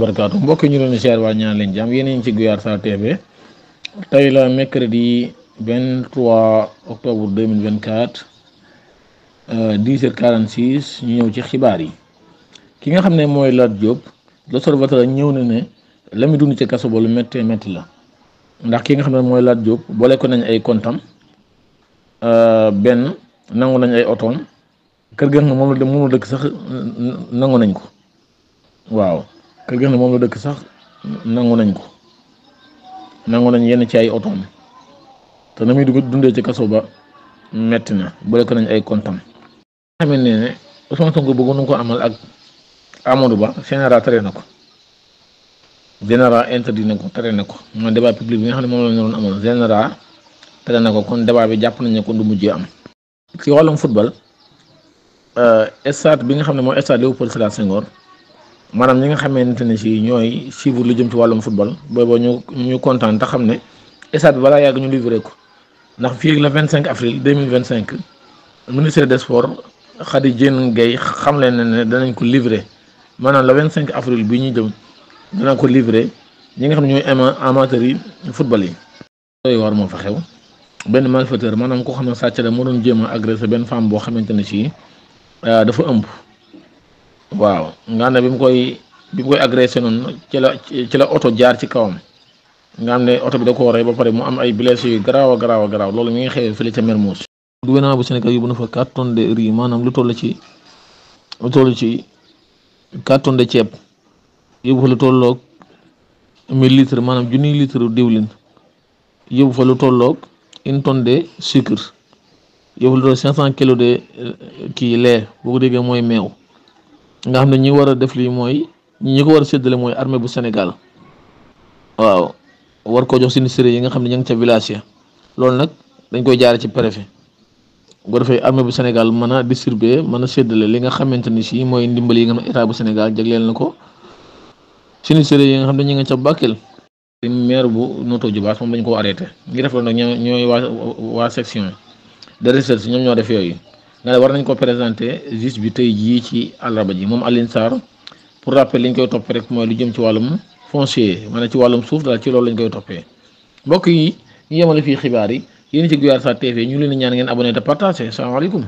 barakaatu mbokk ñu leen ziar waa ñaan leen jàmm yéen a ngi ci Xibaar TV tey la mercredi 23 octobre 2024 10h46 ñu ñëw ci xibaar yi. ki nga xam ne mooy Lat Diop l'Observateur ñëw na ne la muy dund ci kaso ba lu méttee métti la ndax ki nga xam ne mooy Lat Diop boole ko nañ ay kontam benn nangu nañ ay otoom kër ga nga moom la dëkk sax nangu nañ ko waaw. kër gi moom la dëkk sax nangu nañ yenn ci ay otoom te na muy dundee ci kaso ba metti na boole ko nañ ay kontam. xam ne Ousmane Sonko bëggoon na ko amal ak Amadou Ba général tere na ko général interdit na ko tere na ko mooy débat public bi nga xam ne moom la ñu doon amal général tere na ko kon débat bi jàpp nañ ne kon du mujjee am. ci wàllum football stade bi nga xam ne mooy stade Léopold Sédar Senghor. maanaam ñi nga xamante ne si ñooy suivre lu jëm ci wàllum football boobu ñu kontaan te xam ne stade bi balaa yàgg ñu livré ko ndax fii le 25 avril 2025 ministre des sports Khady Diène Gaye xam leen ne danañ ko livré maanaam le 25 avril bi ñu jëm dana ko livré ñi nga xam ne ñooy amateurs yi football yi. yooyu war moo fa xew benn malfaiteur maanaam koo xam ne sàcc la moo doon jéem a agressé benn femme boo xamante ne si dafa ëmb. waaw nga xam ne bi mu koy agressé noonu ci la oto jaar ci kawam nga xam ne oto bi da koo rey ba pare mu am ay blessés yu garaaw a garaaw loolu mi ngi xewee fële ca Mermoz. gouvernement bu Sénégal yóbbu na fa 4 tonnes de riz maanaam lu toll ci 4 tonnes de ceeb yóbbu fa lu tolloog 1000 litres maanaam junniy litre diwlin yóbbu fa lu tolloog 1 tonne de sucre yóbbu fa lu tolloog 500 kilos de lait boo ko déggee mooy meew. nga xam ne ñi war a def lii mooy ñi ko war a séddale mooy armée bu Sénégal waaw war koo jox sinistre yi nga xam ne ña ngi ca village ya loolu nag dañ koy jaare ci préfet bu defee armée bu Sénégal mën a distribuer mën a séddale li nga xamante ni si mooy ndimbal yi nga xam ne état bu Sénégal jagleel na ko sinistre yi nga xam ne ñi nga ca Bakel. maire bu Notto Diobass moom dañ ko arrêté ngi def loolu nag ñooy waa section de recherche ñoom ñoo def yooyu. nga war nañ ko présenter juge bi tey jii ci àllarba ji moom Alioune Sarr pour rappel li ñu koy toppee rek mooy lu jëm ci wàllum foncier maanaam ci wàllum suuf daal ci loolu lañ koy toppee mbokk yi ñu yemale fii xibaar yi yéen ci Xibaar TV ñu leen di ñaan ngeen abonné te partagé salaamaaleykum.